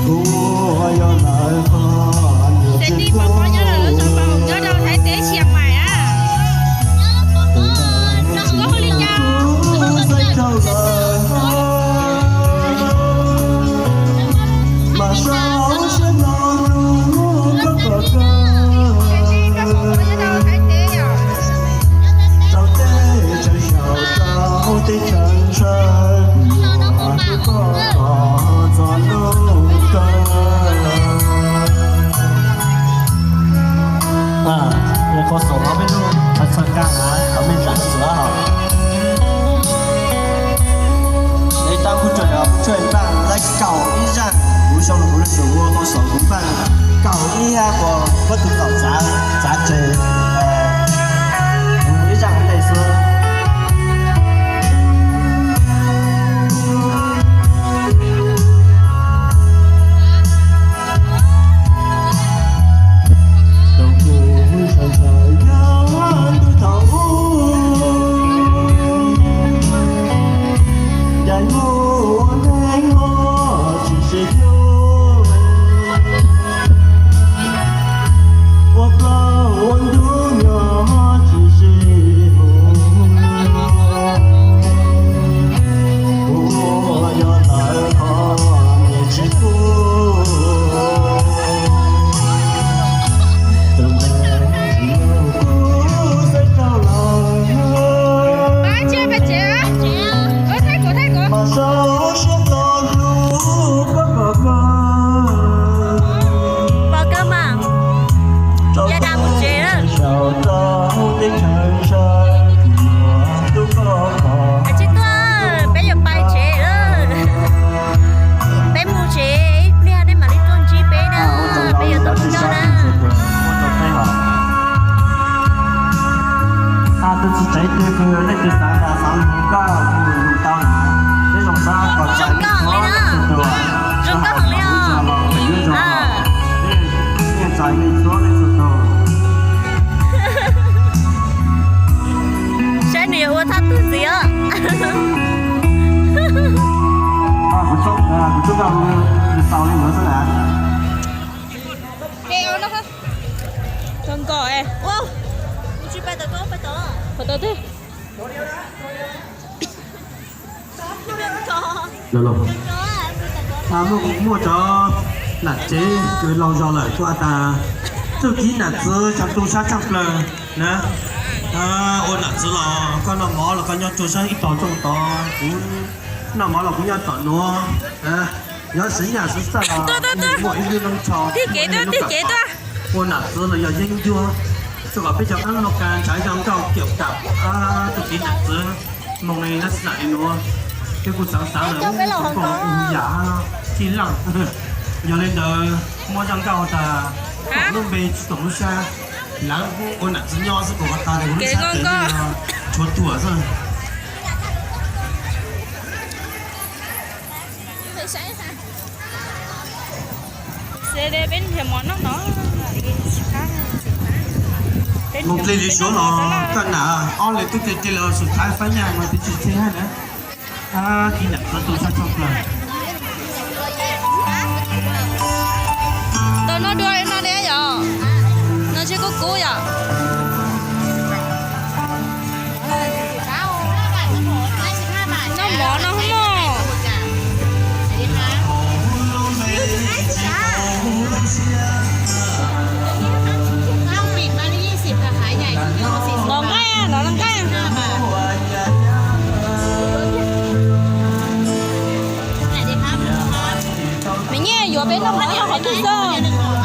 Kuv yog lawv qhov niam txiv tub. Nyob rau Thaib teb Xia Mas a. Koj hu li cas? Mas sau siab no hlub koj kom kawg. Rau teb chaws xyaum rau teb chaws ntshaw, yuav hlub koj kom txog hnub kawg. Ua qhov xaus no peb lub txhawj kab na, qhov me ntsis xwb os. Es tau kuv tseem, kuv tseem npaj laib kaum ib zaj, kuv xyoo no kuv lub xyoo ua qhov xaus kuv npaj kaum ib zaj uas koj tus kaum txav, txav tseg, kuv ib zaj ua ntej xwb. Rau kuv sawv ntxov yog ntuj thaum ub, ncaim mus ua neeg mog tsis sib hlub, ua plaub ua ntug nyob tsis sib hlub. Kuv yog lawv qhov niam txiv tub. Tus me tsis yog kuv xav rau lawv. Mas sau siab no hlub koj kom kawg. Pom kawg mas. Rau teb chaws xyaum rau teb chaws ntshaw, yuav hlub koj kom. Tsis tuaj, peb yuav pais tsev lawm. Peb mus tsev ib pliag nej mam li tuaj ntsib peb na, peb yuav tau mus noj na. Tus txiv tsev twg leej twg xav tas xav lug koj mus lug tau na, peb zoo sab kom txais ib txhua leej txhua tus, zoo nkauj heev li os. Txais ib txhua leej txhua tus. Saib nws yuav ua thaj twg ntxiv os. Kuv tsuj koj xaus li ntawd xwb na. Zoo nkauj es. Qhov tau twg? Muaj cov nam tsev kws laus zog lawm kuj has tas txuj kev nam txwv tsav tu sab tshaj plaws na. Ua nam txwv los koj noj mov los koj nyob rua sab ib tog rooj tod, kuv noj mov los kuv nyob tom nuav. Yog siv nyaj siv txaj los muaj ib lub noob tsho, ua nam txwv los yog yeeb ncuab, rua kom peb cov qab noj qab ntshav zoo nkauj kiam kam txuj kev nam txwv. Moog li nab sim nam li nuav, peb kuj xaav xaav lawm, kuj yam tij laaj. Yog li ntawd muaj zaj nkauj tas, koom lub npe tsis koom lub sab, lawv ua nam txwv nyob xwb, kuv has tas lub sab tsev tshuav tuam xwb. Moog dlej li suav los koj nam ob leeg tub dlej dlej los sum thaiv fab nyaj mas twb tsis tseg hab na. Kev nam txwv tu sab tshaj plaws. Tau noj dua no ne yom, no tsis kub kub yom. Noj mov no mog. Los nqaij, los nqaij. Miv Nyiaj yuav peb noj mov noj qhov twg xwb?